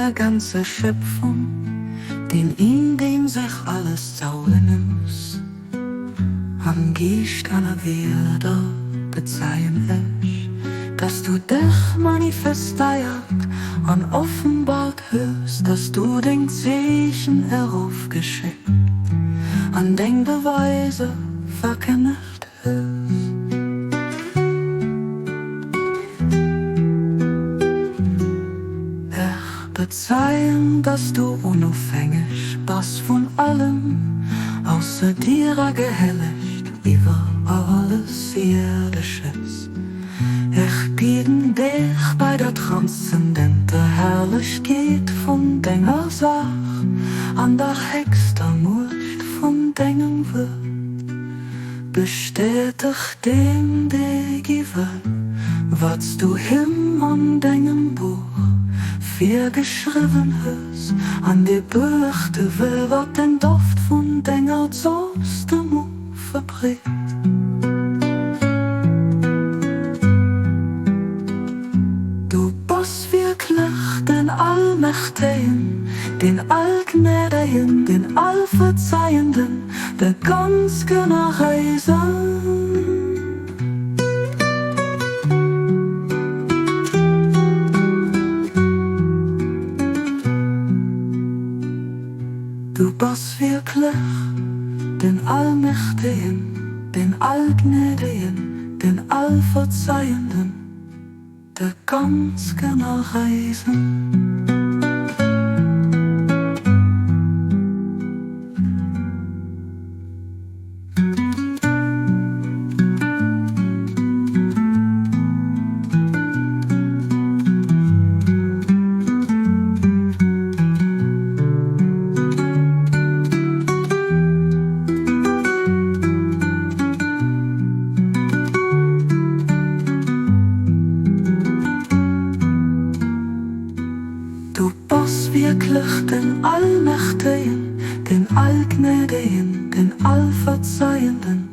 denger ganzer Schöpfung, den in dem sich alles zaulen muss. Am Geescht aller Wierder bezeien ech, dass du dech manifesteiert an offenbart hues, dass du deng Zeechen erofgeschéckt an deng Beweiser verkënnegt hues. Ech bezeien, dass du onofhängeg bass vun allem ausser dir a gehellegt iwwer alles Ierdesches. Ech bieden dech bei der transzendenter Herrlechkeet vun denger Saach an der héchster Muecht vun dengem Wuert, Bestäteg deem dee gi wëll, wat s du him an dengem Buch virgeschriwwen hues, an dee beuechte wëll, wat den Doft vun denger Zooss dem Mo verbreet. Du bass wierklech den Allmächtegen, den Allgnädegen, den Allverzeihenden, De ganz generéisen. Du bass wierklech den Allmächtegen, den Allgnädegen, den Allverzeihenden, de ganz generéisen. Du bass wierklech den Allmächtegen, den Allgnädegen, den Allverzeihenden.